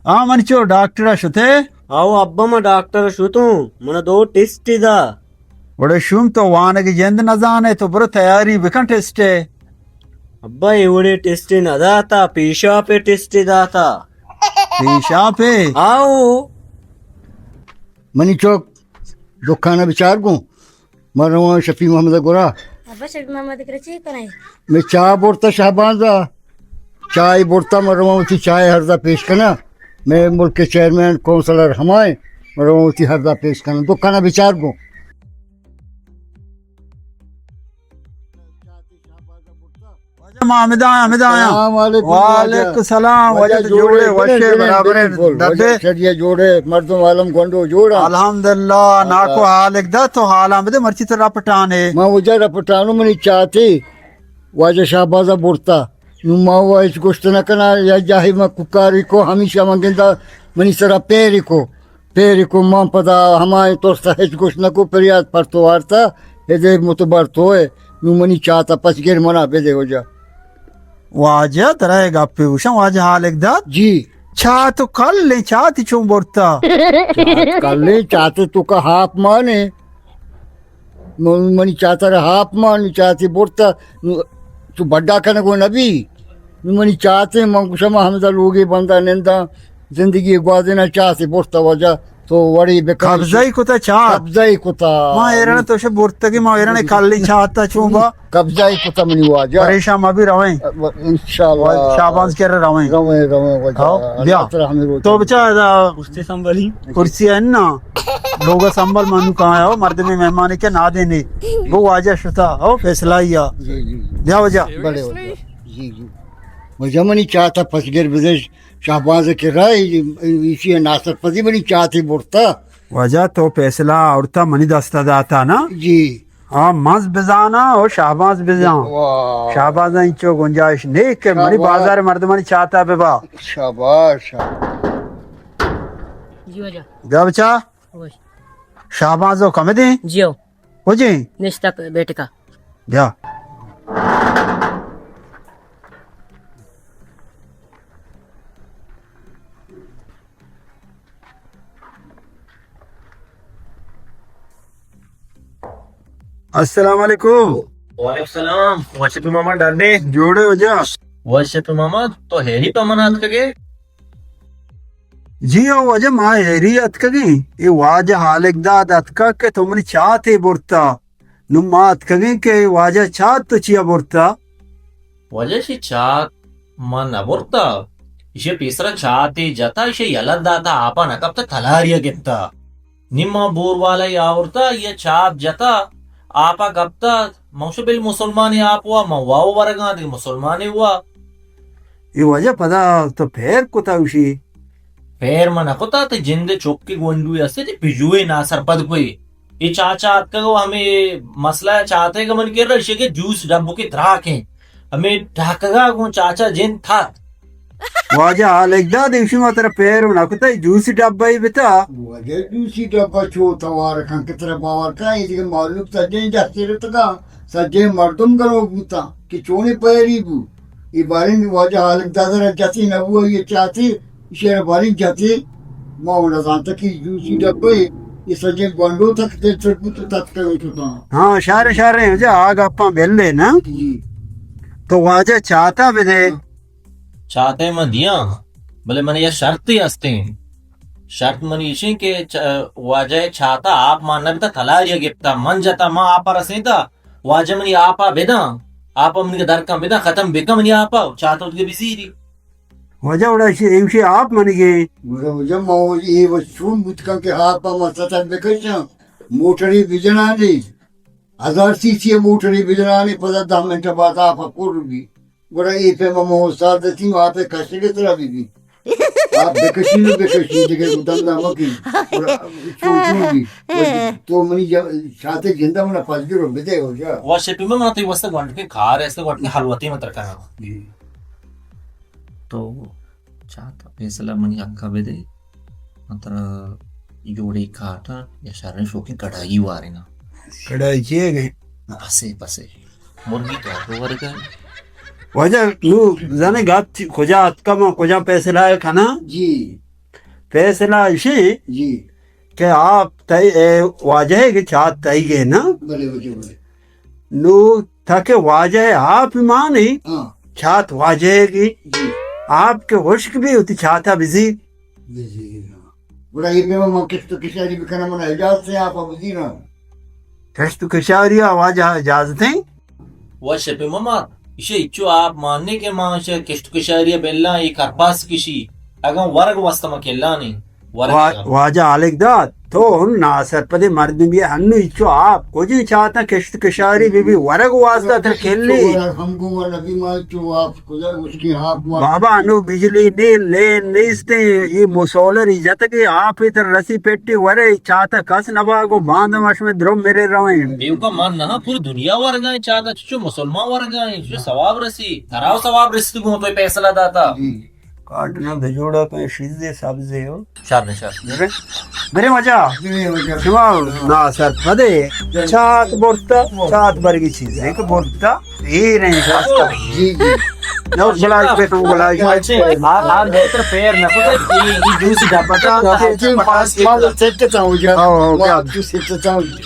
آ، من چو ڈاکٹر ءَ شتے؟ آو ابا، من ڈاکٹر ءَ شتوں، من دو ٹیسٹ دا۔ وڑے شوم، تو وانگ جند نہ زانے، تو برو تیاری بکن ٹیسٹ ءِ۔ ابا، اے وڑے ٹیسٹ نہ داتا، پیشاپ ءِ ٹیسٹ داتا۔ پیشاپ ءِ؟ آو۔ منی چوک دکان ءَ بچار گوں۔ من رواں شفیع محمد ءِ گورا۔ ابا، شفیع محمد ءِ گورا چی کنئے؟ مئے چاہ برتا شہباز ءَ۔ چاہ برتا، من رواں وتی چاہ ءِ ہرزا پیش کناں۔ مئے ملک ءِ چیئرمین کونسلر ہمائیں، من رواں وتی ہرزا پیش کناں۔ دکان ءَ بچار گوں۔ واجہ، ما ہمدا آیاں، ہمدا آیاں۔ السلام علیکم، واجہ۔ وعلیکم السلام، واجہ، واجہ تو جوڑے، جوڑے، وشے، برابرے، برابر، دبے۔ شریعہ جوڑے، مردم عالم گونڈو جوڑا۔ الحمدللہ، ناکو حالک دا، تو حالاں بدے، مرچی تو رپٹانے۔ ما واجہ رپٹانو، منی چاتے واجہ شہبازا برتا۔ نو ما وا ہچ گوشت نہ کنا، یا جاہی ما کوکاری کو، ہمیشہ من گندا منی سرا پیری کو۔ پیری کو، من پدا ہمائیں ترسا ہچ گوشت نہ کو، پریات پر تو وارتا، ہدے متبر توئے۔ نو منی چاتا پچ گر، منا بدے واجہ۔ واجہ، ترا اے گپے گوشاں، واجہ حالک دات؟ جی۔ چات و کلیں، چاتی چون برتا؟ چات کلیں، چاتے تو کا ہاپ مانے۔ من-، منی چاتر ہاپ مان، نو چاتے برتا، نو تو بڈا کنگو نبی۔ نو منی چاتے، من گوشم، ہمدا لوگے بندا نندا، زندگی گوازینا، چاتے برتا واجہ، تو وڑی بکن۔ قبضہ ای کتا چات؟ قبضہ ای کتا۔ ما ایران تو شے برتگی، ما ایران کلی چاتا چون با؟ قبضہ ای کتا منی واجہ۔ پریشان مبی، رویں۔ انشاءاللہ۔ شاباز کر رویں۔ رویں، رویں واجہ۔ ہاں، بیا۔ اللہ تعالی ہمیں روز تو بچا دا کرسی سنبھالی۔ کرسی ہے نا؟ لوگ سنبھال، منو کہاں ہے؟ مردمی مہمان کے نا دینے۔ وہ واجہ شتا، او فیصلہ ہی ہے۔ جی، جی۔ بیا واجہ۔ بڑے واجہ۔ جی، جی۔ واجہ منی چاتا پچ گر بدش، شہباز کے رائے، اسی ناصر پتی منی چاتی برتا۔ واجہ تو فیصلہ آورتا، منی دستا داتا نا؟ جی۔ ہاں، مز بزانا او شہباز بزان۔ واہ۔ شہباز انچو گنجائش نہیں کہ منی شاباش۔ بازار مردمانی چاتا ببا۔ شاباش، شاباش۔ جی واجہ۔ بیا بچا۔ اوش۔ شہباز او کم دیں؟ جی او۔ ہو جی؟ نشتہ بیٹکا۔ بیا۔ السلام علیکم۔ وعلیکم السلام۔ وش اتو ماما، ڈنڈے؟ جوڑے واجہ؟ وش اتو ماما، تو ہیری پہ من اتکگے؟ جی او واجہ، ما ہیری اتکگیں۔ اے واجہ حالک داد اتکگ کہ تو منی چاتے برتا۔ نوں ما اتکگیں کہ واجہ چات تو چیا برتا؟ واجہ، ایشی چات ما نہ برتا۔ ایشی پیسرا چاتے جتا، ایشی یلہ داتا، آپا نہ کپتا، تلاریا گپتا۔ نی ما بور والا آورتا، یہ چات جتا، آپا کپتا۔ من شو بل مسلمانی آپ وا، من واو ورگاں، دی مسلمانی وا۔ اے واجہ پدا تو پھیر کتا اوشی؟ پھیر من کتا، تے جند چکی گونڈوی استے، تے پجوی ناسرپد کوئی۔ اے چاچا اتکگ و ہمے مسئلہ چاتے کہ من کر رہا، کہ جوس ڈبو کے تراکیں۔ ہمے ڈاکگا گوں چاچا جند تھا۔ واجہ حالک داد، ایشی ما ترا پیر نہ کتا، جوسی ڈبہ ای بتا۔ واجہ جوسی ڈبہ چو توار کن کہ ترا باور کن، اے دیگہ معلوم سجیں جہتے رتگا، سجیں مردم گنوک بوتا کہ چونے پیری بو۔ اے باریں واجہ حالک داد را جتی نہ بو، یہ چاتے شہر باریں جتے، ما و نزانتا کہ جوسی ڈبہ اے، یہ سجیں گونڈو تک دل تر بوت تک کرو چکا۔ ہاں، شارے شارے ہو جا، آ گپاں بلے نا۔ جی۔ تو واجہ چاتا بدے۔ چاتے من دیاں، بلے من یہ شرط ہی ہستیں۔ شرط من ایشیں کہ چ-، واجہ چاتا آپ مان نہ بتا، تلاریا گپتا، من جتا، ما آپا رسینتا، واجہ منی آپا بداں، آپا منی درکاں بداں، ختم بکن منی آپا، چاتا اتکے بزیری۔ واجہ وڑا ایشی، ایشی آپ منگے۔ گڑا واجہ ما اے وش چون بوت کن کہ آپ ما سطح بکشاں، موٹری بجنانے، ہزار سی سی موٹری بجنانے، پدا دہ منٹ بعد آپ پر بی۔ گڑا اے پہ ما استاد دتی، آپ کشگے ترا بی بی۔ آپ بکشی نو بکشی، دیگہ دندا مکی۔ گڑا چون چون بی۔ تو منی جا-، چاتے جندا منا پاس گرو بدے ہو جا۔ واشے پہ من تی واسطہ گونڈ کے کار ہے، اس گونڈ کے حلوتی متر کرا۔ جی۔ تو چاتا فیصلہ منی حقا بدے، من ترا جوڑی کاٹا یا شریں شوقیں کڑائی واریناں۔ کڑائی چیئے گئے؟ پسے، پسے۔ مرگی تو تو ورگا۔ واجہ، نو زانے گپ چی-، کجا اتکا ما کجا فیصلہ ہے کنا؟ جی۔ فیصلہ اشی جی۔ کہ آپ تئی، اے واجہ کہ چات تئی گے نا؟ بلے، بلے، بلے۔ نو تاکہ واجہ آپ مانی، ہاں۔ چات واجہ کی۔ جی۔ آپ کے خشک بھی ہوتی چاتا بزی۔ بزی، ہاں۔ گڑا اے پیما من کشت و کشاری بکناں، من اجازت ہے آپ بزی نا؟ کشت و کشاری واجہ اجازت ہیں؟ و شپی مما، ایشی اچو آپ ماننے کہ ما ایشی کشت و کشاری بلاں، اے کرپاس کشی، اگاں ورگ واسطہ ما کلانی، ورگ وا-، اگاں۔ واجہ آلک دات، تو ہن ناسرپدیں مردم بی، ہنو اچو آپ کجیں چاتا کشت کشاری بی بی، ورگ واسطہ تر کلی۔ ہم گو نبی ما چو آپ کجا مشکی آپ ما۔ بابا، انو بجلی نی، لین نیستیں، یہ مسولر ہی جتگے آپ تر رسی پٹی ورے، چاتا کس نبا گو باندم اشمے درم میرے رویں۔ بیوکا من نہ، پوری دنیا ورگائیں چاتا، چو مسلمان ورگائیں، چو ثواب رسی، ترا ثواب رسیت گوں تو فیصلہ داتا۔ جی۔ کاٹنا بجوڑا کہیں شیزے سبزے ہو۔ شر نہ، شر۔ برے، برے مجا۔ برے مجا۔ شما ناسرپدے۔ چات برتا، چات برگی چیزے کہ برتا۔ اے نہیں راستا۔ جی، جی۔ نو بلائی پہ تو بلائی۔ آپ، آپ بہتر پیر نہ پکڑ، یہ، یہ جوسی ڈبہ۔ مال سیٹ تا ہو جا۔ ہاں، ہاں، کیا؟ جوسی سیٹ تا ہو جا۔